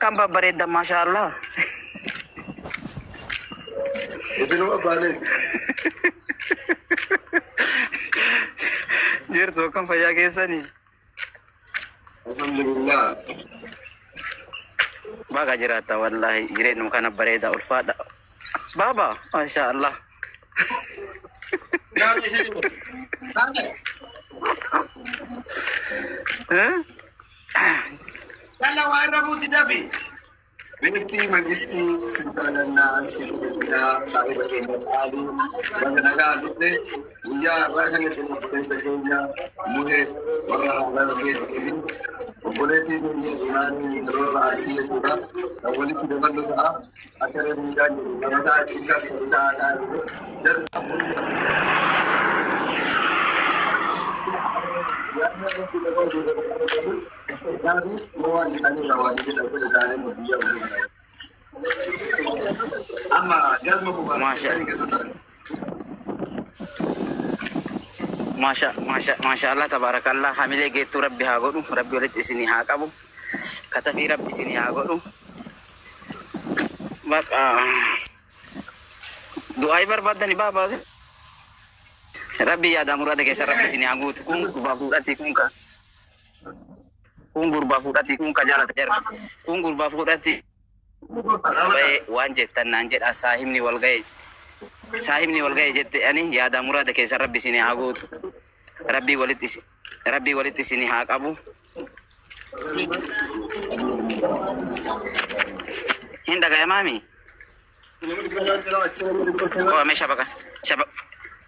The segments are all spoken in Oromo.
Akkam babbareeddan, maasha Allah. Isinuma abbaalee. Jirtu, akkam fayyaa keessanii? Alhamdulillah. Baga jiraatta, wallahi jireenyuma kana bareeda, ulfaadha. Baaba, maasha Allah. Gaafni isin. Taate. Eh? Yalla, waa irra buuti, dafi. Ministii mangistii si jaalannaa, si kabajnaa, saahiba keenya caalii, baga nagaa dhufte. Guyyaa har'aa kanatti obboleessa keenya Muhee warra haaraa keetii fi obboleettii keenya Imaanii warra Arsii jechuudha. Kan walitti daballu ta'a. Akka reefu jedhu nama ta'a ciisaa sadi ta'a gaarii. Waan isaanii waan jedhan isaanii biyya amma galma Maasha. keessatti argamu. Maasha maasha maasha Allah, tabaarakallah. Hamilee geettuu rabbi haa godhu, rabbi walitti isinii haa qabu, katafii rabbi isinii haa godhu. Baqa du'aayi barbaaddani baabaa, rabbi yaada muraada keessa rabbi isinii haa guutu. Kun gurbaa fuudhati, kun ka kun gurbaa fuudhati, kun ka jaalata jara, kun gurbaa fuudhati ba'ee waan jettan naan jedha. Saahibni wal ga'e, saahibni wal ga'e jette. Ani yaada muraada keessa rabbi isinii haa guutu, rabbi walitti isinii haa qabu. Hin dhagayamaami? Qo'a mee, shabaka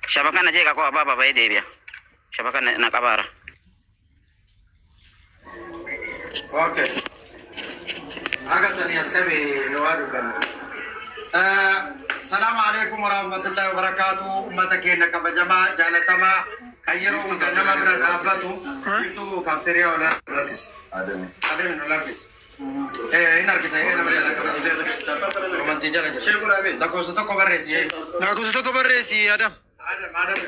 shabaka na jeeqa. Qo'a, baaba ba'ee deebi'a, shabaka na qabaara. Okay. Akka sanii as qabe nu waa dubbanna. Salaamu alaikum warahmatullahi wabarakatuh. Uummata keenya kabajamaa jaalatamaa kan yeroo hunda nama bira dhaabbatu biiftuu kaafteeriyaa ol harkisa. Adeemi, ol harkisa. Hin harkisa, nama jala qaba. Romantii jala jira. Lakkoofsa tokko barreessi. Lakkoofsa tokko barreessi, Adam. Adam, Adam.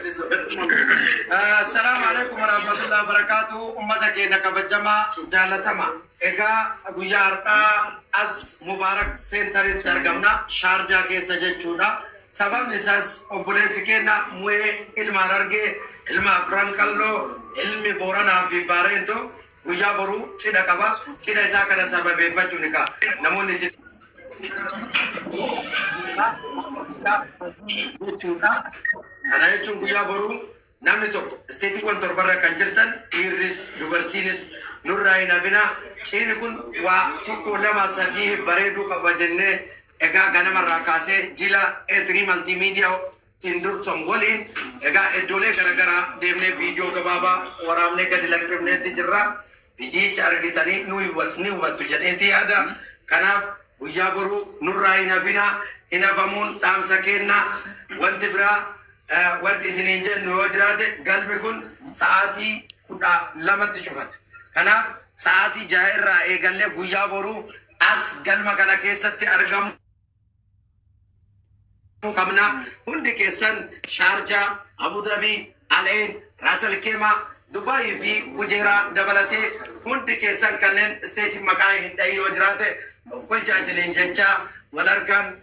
Assalaamu alaikum warahmatullahi wabarakatuh. Uummata keenya kabajamaa jaalatamaa. Egaa guyyaa har'aa as Mubaarak Centeritti argamna. Shaarjaa keessa jechuudha. Sababni isaas obboleessi keenya Mu'ee ilma Harargee, ilma Afran Qalloo, ilmi Booranaa fi Baareentoo guyyaa boruu cidha qaba. Cidha isaa kana sababeeffachuun egaa namoonni isin jechuudha. Kana jechuun guyyaa boruu namni tokko isteetiiwwan torbarra kan jirtan dhiirris dubartiinis nurraa hin hafina. Cidhi kun waa tokko, lama, sadii bareeduu qaba jennee egaa ganamarraa kaasee jila A3 Multimedia tiin dursan waliin egaa iddoolee garaagaraa deemnee viidiyoo gabaabaa waraabnee gadi lakkifneetti jirra. Viidiyicha argitanii ni hubattu jedheeti yaada. Kanaaf guyyaa boruu nurraa hin hafina. Hin hafamuun dhaamsa kenna. Wanti biraa wanti isiniin jennu yoo jiraate, galmi kun sa'aatii 12tti cufata. Kanaaf sa'aatii 6 irraa eegallee guyyaa boruu as galma kana keessatti argamu qabna. Hundi keessan Shaarjaa, Abu Dhabii, Al Ain, Ras Al Khaimah, Dubaayii fi Fujeeraa dabalatee hundi keessan kanneen isteetiin maqaa hin dhahin yoo jiraate of kolchaa isiniin jechaa, wal argaan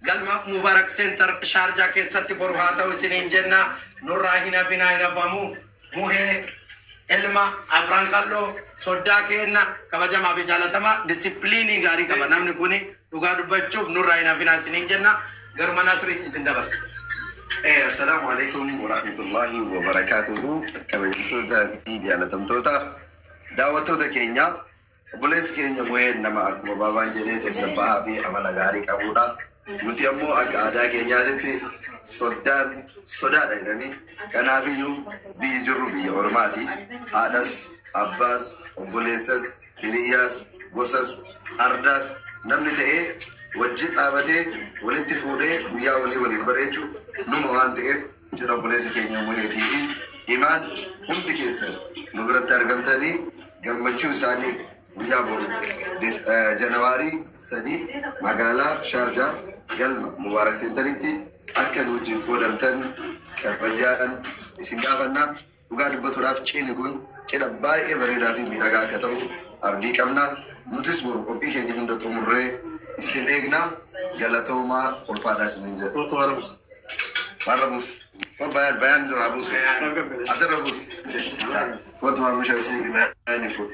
galma Mubarak Center Shaarjaa keessatti boru haa ta'u isiniin jenna. Nurraa hin hafinaa, hin hafamu. Muhee ilma Afran Qalloo, soddaa keenna kabajamaa fi jaalatamaa, disipiliinii gaarii qaba namni kuni. Dhugaa dubbachuuf nurraa hin hafinaa isiniin jenna. Garuma Nasriitti isin dabarsa. Assalaamu alaikum warahmatullahi wabarakatuhu. Kabajamtoota fi jaalatamtoota daawwattoota keenya, obboleessi keenya Muheen nama akkuma baabaan jedhee tasgabbaa'aa fi amala gaarii qabudha. Nuti ammoo akka aadaa keenyaatitti soddaan sodaadha jedhanii, kanaafiyyuu biyyi jirru biyya ormaati. Haadhas, abbaas, obboleessas, hiriyyaas, gosas, ardaas namni ta'ee wajjin dhaabatee walitti fuudhee guyyaa walii waliin bareechu numa waan ta'eef, jira obboleessa keenya Muheetii fi Imaan hundi keessan nu biratti argamtanii gammachuu isaanii guyyaa boru Janawaarii 3 magaalaa Shaarjaa galma Mubaarak Centeritti akka nu wajjin qoodamtan kabajaan isin gaafannaa. Dhugaa dubbatuudhaaf cidhi kun cidha baay'ee bareedaa fi miidhagaa akka ta'u abdii qabna. Nutis boru qophii keenya hunda xumurre. hafina galatoomaa ulfaadhaa isiniin jedha. Warra buusi. Ko bayaan bayaan irraa buusi. Asirra buusi. Kootu maamusha isii bayaan fuudhu.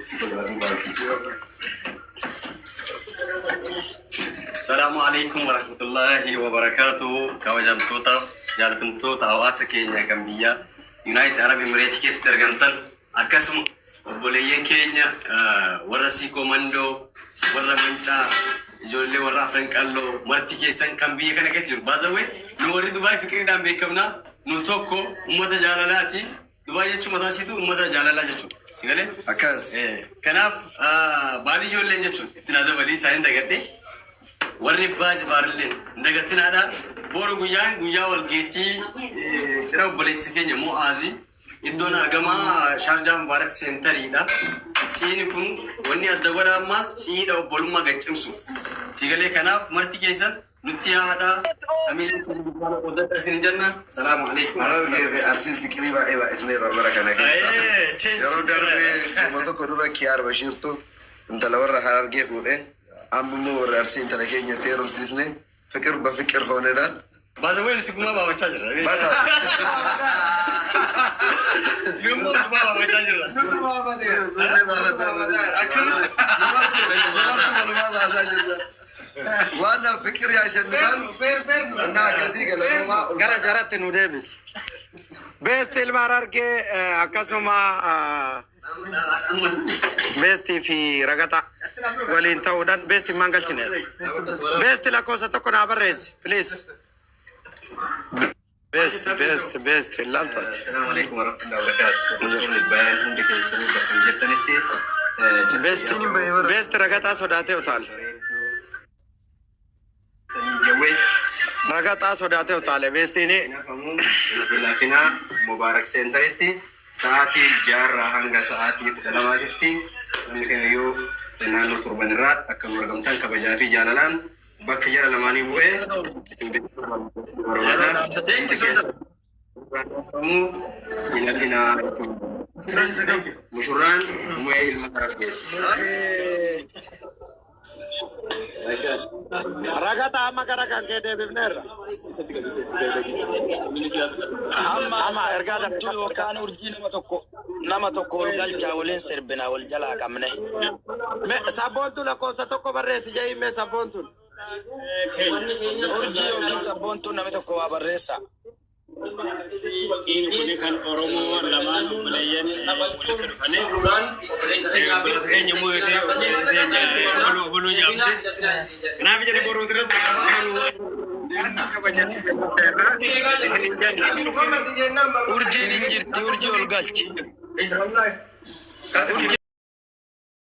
Salaamu alaikum warahmatullahi wabarakatuh. Kabajamtootaaf jaalatamtoota hawaasa keenya kan biyya United Arab Emirates keessatti argamtan, akkasuma obboleeyyan keenya warra Siikoo Mandoo, warra Mancaa, ijoollee warra Afran Qalloo, marti keessan kan biyya kana keessa jiru. Baazawwee nu warri Dubaay fikiriidhaan beekamna. Nu tokko uummata jaalalaati. Dubaay jechuun mataa isiitu uummata jaalalaa jechuudha. Si galee? Akkas. Kanaaf baadii ijoolleen jechuun itti naa dabalii isaanii dagadhe. Warri abbaa jifaarilleen dagatinaadha. Boru guyyaan guyyaa walgeettii cira obboleessi keenya Mo'aazi. Iddoon argamaa Shaarjaa Mubaarak Seentariidha. Ciini kun wanni adda godha ammaas ciidha obbolummaa gaccimsu. Sigalee kanaaf marti keessan nutti yaada. Amiin isin jenna. Salaamu alaikum. Harargee fi Arsiin fiqirii baay'ee baay'isneerra bara kana keessa. Yeroo darbee nama tokko dura Kiyaar Bashiirtu intala warra Harargee fuudhee amma immoo warra Arsii intala keenya itti heerumsiisne fiqir ba fiqir hoonedhaan. Baazawwee nuti gumaa baafachaa jirra. Yommuu gumaa baafachaa jirra. Waan fiqir yaashannuudhaan እና akkasii galatoomaa. Gara jaratti nu deebisi. Beesti ilma Harargee akkasuma beestii fi ragata waliin ta'uudhaan beestii maan galchine. Beesti lakkoofsa tokko naa barreessi please. Beesti beesti beesti ilaaltu ati. Assalamu alaikum warahmatullahi wabarakatuh. Hordoftoonni bayaan hundi keessanii bakka jirtanitti Beesti beesti ragataa sodaatee utaale. Jawwee Ragataa sodaatee utaale beestiin. Kanaafamuu laafinaa Mubaarak Seentaritti sa'aatii 6rraa hanga sa'aatii 12tti namni kamiyyuu naannoo torban irraa akka nu argamtan kabajaa fi jaalalaan bakka jara lamaanii bu'ee isin beeksisuu barbaada. Laafinaa mushurraan mu'ee ilma Harargeeti. Ragataa amma gara kan kee deebifneerra. Amma Amma ergaa sabboontuu yookaan urjii nama tokko ol galchaa waliin sirbina wal jalaa qabne. Sabboontuu lakkoofsa tokko barreessi jedhii mee sabboontuun. Urjii yookiin sabboontuu namni tokko waa barreessa. Inni kun kan Oromoo lamaan obboleeyyan walitti dhufanii obboleessa keenya immoo obboluu obboluu jedhamte. Kanaaf jedhe boruu irratti isin jenna. Urjiin hin jirti, urjii ol galchi. Urjii.